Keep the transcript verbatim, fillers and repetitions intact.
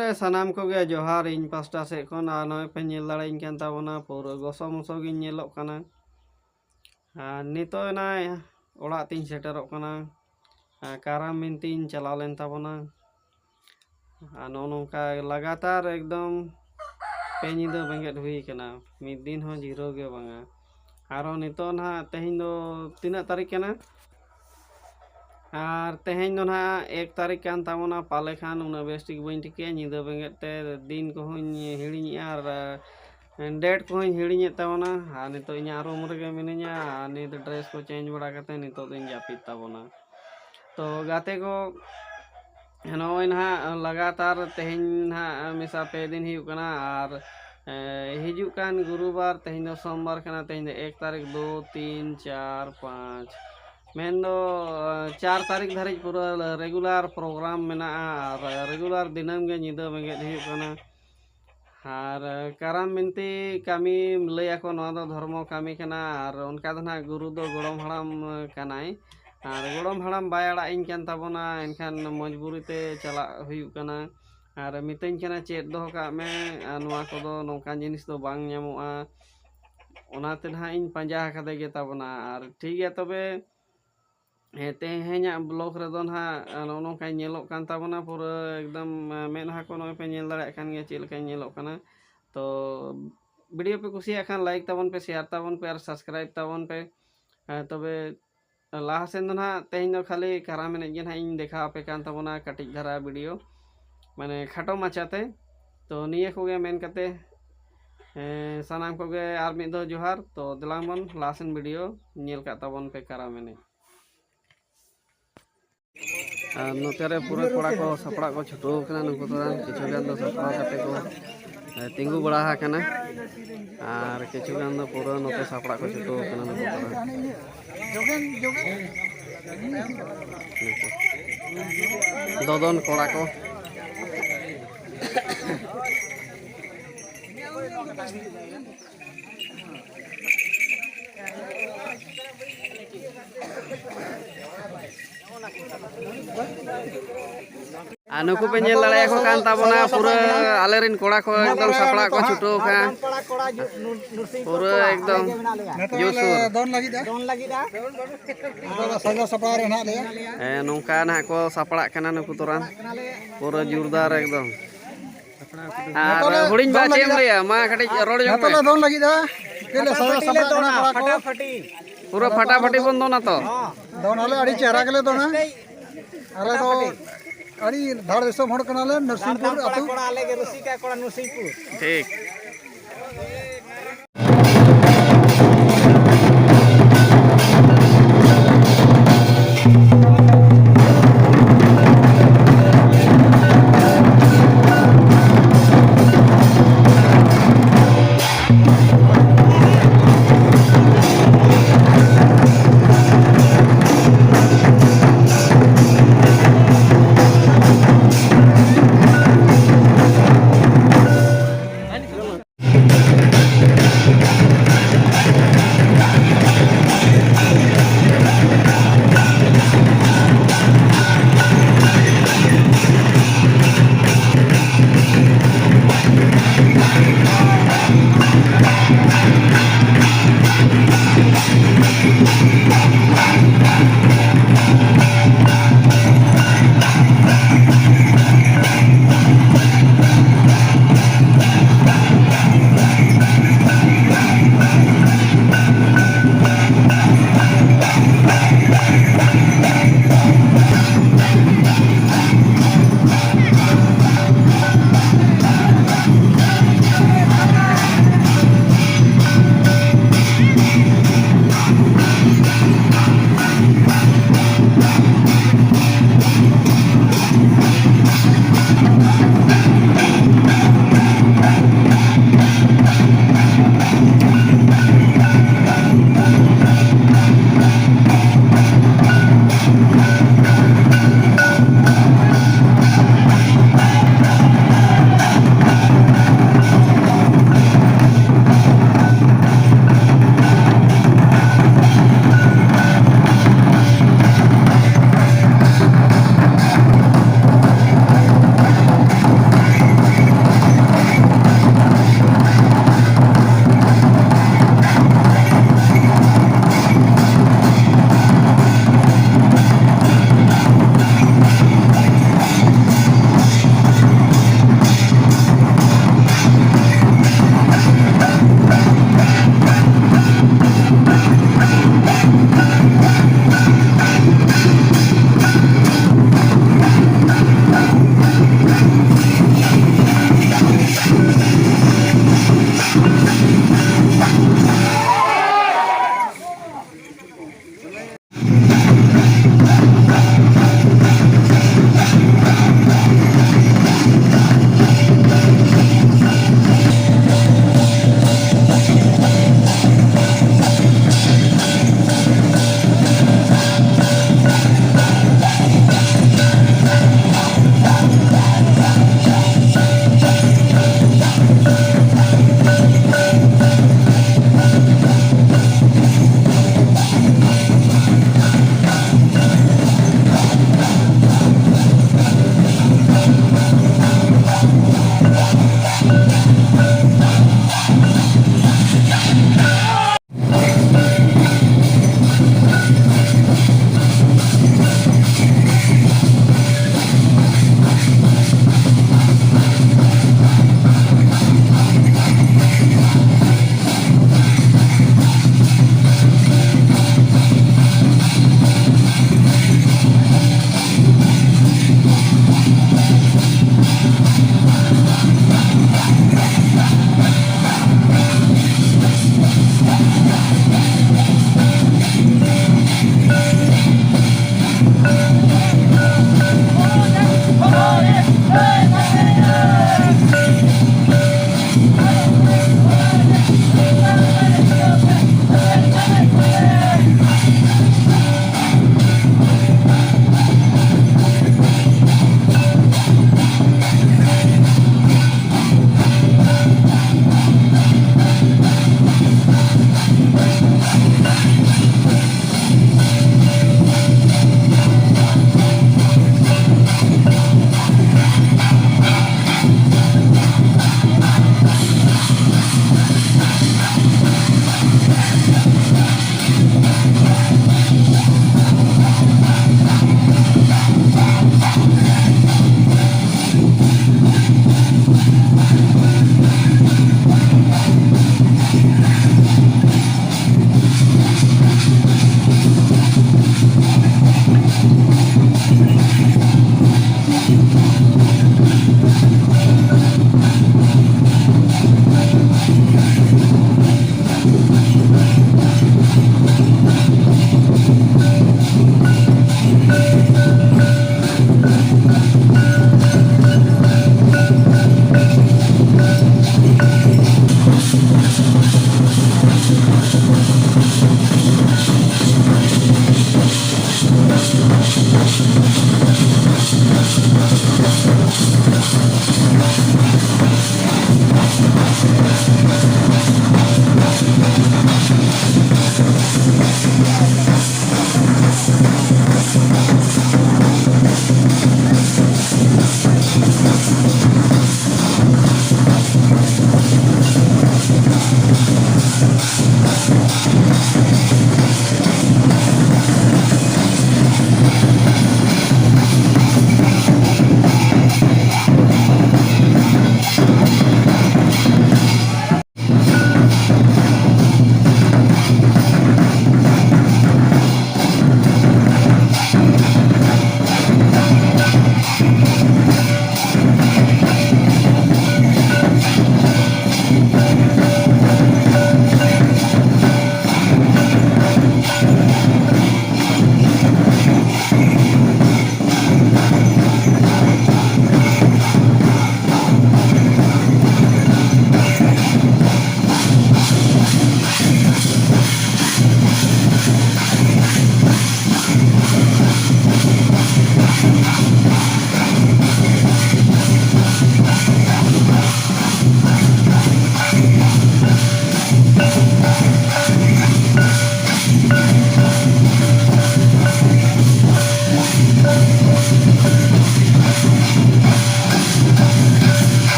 ᱨᱮ ᱥᱟᱱᱟᱢ ᱠᱚᱜᱮ ᱡᱚᱦᱟᱨ ᱤᱧ ᱯᱟᱥᱴᱟ ᱥᱮᱫ ᱠᱷᱚᱱ᱾ ᱟᱨ ᱱᱚᱜᱼᱚᱭ ᱯᱮ ᱧᱮᱞ ᱫᱟᱲᱮᱭᱟᱹᱧ ᱠᱟᱱ ᱛᱟᱵᱚᱱᱟ, ᱯᱩᱨᱟᱹ ᱜᱚᱥᱚ ᱢᱚᱥᱚ ᱜᱤᱧ ᱧᱮᱞᱚᱜ ᱠᱟᱱᱟ᱾ ᱟᱨ ᱱᱤᱛᱚᱜ ᱮᱱᱟᱭ ᱚᱲᱟᱜ ᱛᱤᱧ ᱥᱮᱴᱮᱨᱚᱜ ᱠᱟᱱᱟ᱾ ᱟᱨ ᱠᱟᱨᱟᱢ ᱵᱤᱱᱛᱤᱧ ᱪᱟᱞᱟᱣ ᱞᱮᱱ ᱛᱟᱵᱚᱱᱟ᱾ ᱟᱨ ᱱᱚᱜᱼᱚ ᱱᱚᱝᱠᱟ ᱞᱟᱜᱟᱛᱟᱨ ᱮᱠᱫᱚᱢ ᱯᱮ ᱧᱤᱫᱟᱹ ᱵᱮᱸᱜᱮᱫ ᱦᱩᱭ ᱠᱟᱱᱟ, ᱢᱤᱫ ᱫᱤᱱ ᱦᱚᱸ ᱡᱤᱨᱟᱹᱣ ᱜᱮ ᱵᱟᱝᱟ᱾ ᱟᱨᱦᱚᱸ ᱱᱤᱛᱚᱜ ᱱᱟᱦᱟᱜ, ᱛᱮᱦᱮᱧ ᱫᱚ ᱛᱤᱱᱟᱹᱜ ᱛᱟᱹᱨᱤᱠᱷ ᱠᱟᱱᱟ? ᱟᱨ ᱛᱮᱦᱮᱧ ᱫᱚ ᱱᱟᱦᱟᱜ ᱮᱠ ᱛᱟᱹᱨᱤᱠᱷ ᱠᱟᱱ ᱛᱟᱵᱚᱱᱟ, ᱯᱟᱞᱮ ᱠᱷᱟᱱ ᱩᱱᱟᱹᱜ ᱵᱮᱥ ᱴᱷᱤᱠ ᱵᱟᱹᱧ ᱴᱷᱤᱠᱟᱹᱭᱟ, ᱧᱤᱫᱟᱹ ᱵᱮᱸᱜᱮᱫ ᱛᱮ ᱫᱤᱱ ᱠᱚᱦᱚᱸᱧ ᱦᱤᱲᱤᱧᱮᱜᱼᱟ ᱟᱨ, ᱟᱨ date ᱠᱚᱦᱚᱸᱧ ᱦᱤᱲᱤᱧᱮᱫ ᱛᱟᱵᱚᱱᱟ᱾ ᱟᱨ ᱱᱤᱛᱚᱜ ᱤᱧᱟᱹᱜ room ᱨᱮᱜᱮ ᱢᱤᱱᱟᱹᱧᱟ᱾ ᱟᱨ ᱱᱤᱛ dress ᱠᱚ change ᱵᱟᱲᱟ ᱠᱟᱛᱮ ᱱᱤᱛᱚᱜ ᱫᱚᱧ ᱡᱟᱹᱯᱤᱫ ᱛᱟᱵᱚᱱᱟ᱾ ᱛᱚ ᱜᱟᱛᱮ ᱠᱚ, ᱱᱚᱜᱼᱚᱭ ᱱᱟᱦᱟᱜ ᱞᱟᱜᱟᱛᱟᱨ ᱛᱮᱦᱮᱧ ᱱᱟᱦᱟᱜ ᱢᱮᱥᱟ ᱯᱮ ᱫᱤᱱ ᱦᱩᱭᱩᱜ ᱠᱟᱱᱟ᱾ ᱟᱨ, ᱮ, ᱦᱤᱡᱩᱜ ᱠᱟᱱ ᱜᱩᱨᱩᱵᱟᱨ, ᱛᱮᱦᱮᱧ ᱫᱚ ᱥᱳᱢᱵᱟᱨ ᱠᱟᱱᱟ, ᱛᱮᱦᱮᱧ ᱫᱚ ᱮᱠ ᱛᱟᱹᱨᱤᱠᱷ, ᱫᱩ, ᱛᱤᱱ, ᱪᱟᱨ, ᱯᱟᱸᱪ, ᱢᱮᱱᱫᱚ, ᱮ, ᱪᱟᱨ ᱛᱟᱹᱨᱤᱠᱷ ᱫᱷᱟᱹᱨᱤᱡ ᱯᱩᱨᱟᱹ regular program ᱢᱮᱱᱟᱜᱼᱟ᱾ ᱟᱨ regular ᱫᱤᱱᱟᱹᱢ ᱜᱮ ᱧᱤᱫᱟᱹ ᱵᱮᱸᱜᱮᱫ ᱦᱩᱭᱩᱜ ᱠᱟᱱᱟ᱾ ᱟᱨ ᱠᱟᱨᱟᱢ ᱵᱤᱱᱛᱤ ᱠᱟᱹᱢᱤ ᱞᱟᱹᱭᱟᱠᱚ, ᱱᱚᱣᱟ ᱫᱚ ᱫᱷᱚᱨᱢᱚ ᱠᱟᱹᱢᱤ ᱠᱟᱱᱟ᱾ ᱟᱨ ᱚᱱᱠᱟ ᱫᱚ ᱱᱟᱦᱟᱜ ᱜᱩᱨᱩ ᱫᱚ ᱜᱚᱲᱚᱢ ᱦᱟᱲᱟᱢ ᱠᱟᱱᱟᱭ᱾ ᱟᱨ ᱜᱚᱲᱚᱢ ᱦᱟᱲᱟᱢ ᱵᱟᱭ ᱟᱲᱟᱜ ᱤᱧ ᱠᱟᱱ ᱛᱟᱵᱚᱱᱟ, ᱮᱱᱠᱷᱟᱱ ᱢᱚᱡᱽᱵᱩᱨᱤ ᱛᱮ ᱪᱟᱞᱟᱜ ᱦᱩᱭᱩᱜ ᱠᱟᱱᱟ᱾ ᱟᱨ ᱢᱤᱛᱟᱹᱧ ᱠᱟᱱᱟ, "ᱪᱮᱫ ᱫᱚᱦᱚ ᱠᱟᱜ ᱢᱮ, ᱟᱨ ᱱᱚᱣᱟ ᱠᱚᱫᱚ ᱱᱚᱝᱠᱟᱱ ᱡᱤᱱᱤᱥ ᱫᱚ ᱵᱟᱝ ᱧᱟᱢᱚᱜᱼᱟ, ᱚᱱᱟᱛᱮ ᱱᱟᱦᱟᱜ ᱤᱧ ᱯᱟᱸᱡᱟ ᱟᱠᱟᱫᱮ ᱜᱮ ᱛᱟᱵᱚᱱᱟ᱾" ᱟᱨ ᱴᱷᱤᱠ ᱜᱮᱭᱟ, ᱛᱚᱵᱮ ᱦᱮᱸ, ᱛᱮᱦᱮᱧᱟᱜ vlog ᱨᱮᱫᱚ ᱱᱟᱦᱟᱜ, ᱟ, ᱱᱚᱜᱼᱚ ᱱᱚᱝᱠᱟ ᱧᱮᱞᱚᱜ ᱠᱟᱱ ᱛᱟᱵᱚᱱᱟ, ᱯᱩᱨᱟᱹ ᱮᱠᱫᱚᱢ, ᱟ, ᱢᱮᱫᱦᱟ ᱠᱚ ᱱᱚᱜᱼᱚᱭ ᱯᱮ ᱧᱮᱞ ᱫᱟᱲᱮᱭᱟᱜ ᱠᱟᱱ ᱜᱮᱭᱟ ᱪᱮᱫ ᱞᱮᱠᱟ ᱧᱮᱞᱚᱜ ᱠᱟᱱᱟ᱾ ᱛᱚ video ᱯᱮ ᱠᱩᱥᱤᱭᱟᱜ ᱠᱷᱟᱱ like ᱛᱟᱵᱚᱱ ᱯᱮ, share ᱛᱟᱵᱚᱱ ᱯᱮ ᱟᱨ subscribe ᱛᱟᱵᱚᱱ ᱯᱮ᱾ ᱟ, ᱛᱚᱵᱮ ᱞᱟᱦᱟ ᱥᱮᱱ ᱫᱚ ᱱᱟᱦᱟᱜ ᱛᱮᱦᱮᱧ ᱫᱚ ᱠᱷᱟᱹᱞᱤ ᱠᱟᱨᱟᱢ ᱮᱱᱮᱡ ᱜᱮ ᱱᱟᱦᱟᱜ ᱤᱧ ᱫᱮᱠᱷᱟᱣ ᱟᱯᱮ ᱠᱟᱱ ᱛᱟᱵᱚᱱᱟ, ᱠᱟᱹᱴᱤᱡ ᱫᱷᱟᱨᱟ video, ᱢᱟᱱᱮ ᱠᱷᱟᱴᱚ ᱢᱟᱪᱷᱟᱛᱮ᱾ ᱛᱚ ᱱᱤᱭᱟᱹ ᱠᱚᱜᱮ ᱢᱮᱱ ᱠᱟᱛᱮ, ᱮ, ᱥᱟᱱᱟᱢ ᱠᱚᱜᱮ ᱟᱨ ᱢᱤᱫ ᱫᱷᱟᱣ ᱡᱚᱦᱟᱨ᱾ ᱛᱚ ᱫᱮᱞᱟᱝ ᱵᱚᱱ ᱞᱟᱦᱟ ᱥᱮᱱ video ᱧᱮᱞ ᱠᱟᱜ ᱛᱟᱵᱚᱱ ᱯᱮ ᱠᱟᱨᱟᱢ ᱮᱱᱮᱡ᱾ ᱟᱨ ᱱᱚᱛᱮ ᱨᱮ ᱯᱩᱨᱟᱹ ᱠᱚᱲᱟ ᱠᱚ ᱥᱟᱯᱲᱟᱜ ᱠᱚ ᱪᱷᱩᱴᱟᱹᱣ ᱠᱟᱱᱟ᱾ ᱱᱩᱠᱩ ᱫᱚ ᱠᱤᱪᱷᱩ ᱜᱟᱱ ᱫᱚ ᱥᱟᱯᱲᱟᱣ ᱠᱟᱛᱮ ᱠᱚ, ᱮ, ᱛᱤᱸᱜᱩ ᱵᱟᱲᱟ ᱟᱠᱟᱱᱟ᱾ ᱟᱨ ᱠᱤᱪᱷᱩ ᱜᱟᱱ ᱫᱚ ᱯᱩᱨᱟᱹ ᱱᱚᱛᱮ ᱥᱟᱯᱲᱟᱜ ᱠᱚ ᱪᱷᱩᱴᱟᱹᱣ ᱠᱟᱱᱟ ᱱᱩᱠᱩ ᱫᱚ᱾ ᱫᱚᱫᱚᱱ ᱠᱚᱲᱟ ᱠᱚ᱾ ᱱᱩᱠᱩ ᱯᱮ ᱧᱮᱞ ᱫᱟᱲᱮᱭᱟᱠᱚ ᱠᱟᱱ ᱛᱟᱵᱚᱱᱟ, ᱯᱩᱨᱟᱹ ᱟᱞᱮᱨᱮᱱ ᱠᱚᱲᱟ ᱠᱚ ᱮᱠᱫᱚᱢ ᱥᱟᱯᱲᱟᱜ ᱠᱚ ᱪᱷᱩᱴᱟᱹᱣ ᱟᱠᱟᱱ᱾ ᱯᱩᱨᱟᱹ ᱮᱠᱫᱚᱢ ᱱᱤᱛᱚᱜ ᱡᱳᱨᱥᱳᱨ᱾ ᱫᱚᱱ ᱞᱟᱹᱜᱤᱫ ᱫᱚᱱ ᱞᱟᱹᱜᱤᱫ ᱥᱟᱡᱟᱣ ᱥᱟᱯᱲᱟᱣ ᱨᱮ ᱦᱮᱱᱟᱜ ᱞᱮᱭᱟ᱾ ᱦᱮᱸ, ᱱᱚᱝᱠᱟ ᱱᱟᱦᱟᱜ ᱠᱚ ᱥᱟᱯᱲᱟᱜ ᱠᱟᱱᱟ ᱱᱩᱠᱩ ᱛᱚᱨᱟᱱ᱾ ᱯᱩᱨᱟᱹ ᱡᱳᱨᱫᱟᱨ ᱮᱠᱫᱚᱢ᱾ ᱟᱨ ᱦᱩᱰᱤᱧ ᱵᱟ ᱪᱮᱫ ᱮᱢ ᱞᱟᱹᱭᱟ? ᱢᱟ ᱠᱟᱹᱴᱤᱡ ᱨᱚᱲ ᱡᱚᱝ ᱢᱮ᱾ ᱱᱤᱛᱚᱜ ᱞᱮ ᱫᱚᱱ ᱞᱟᱹᱜᱤᱫ ᱯᱷᱟᱴᱟᱯᱷᱟᱴᱤ ᱞᱮ ᱫᱚᱱᱟ, ᱠᱚᱲᱟ ᱠᱚ᱾ ᱯᱷᱟᱴᱟᱯᱷᱟᱴᱤ᱾ ᱯᱩᱨᱟᱹ ᱯᱷᱟᱴᱟᱯᱷᱟᱴᱤ ᱵᱚᱱ ᱫᱚᱱᱟ ᱛᱚ? ᱦᱚᱸ᱾ ᱫᱚᱱ ᱟᱞᱮ ᱟᱹᱰᱤ ᱪᱮᱦᱨᱟ ᱜᱮᱞᱮ ᱫᱚᱱᱟ᱾ ᱟᱞᱮ ᱫᱚ ᱟᱹᱰᱤ ᱫᱷᱟᱲ ᱫᱤᱥᱚᱢ ᱦᱚᱲ ᱠᱟᱱᱟᱞᱮ, ᱱᱟᱨᱥᱤᱝᱯᱩᱨ ᱟᱹᱛᱩ᱾ ᱠᱚᱲᱟ, ᱟᱞᱮ ᱜᱮ ᱨᱩᱥᱤᱠᱟ ᱠᱚᱲᱟ, ᱱᱟᱨᱥᱤᱝᱯᱩᱨ᱾ ᱴᱷᱤᱠ᱾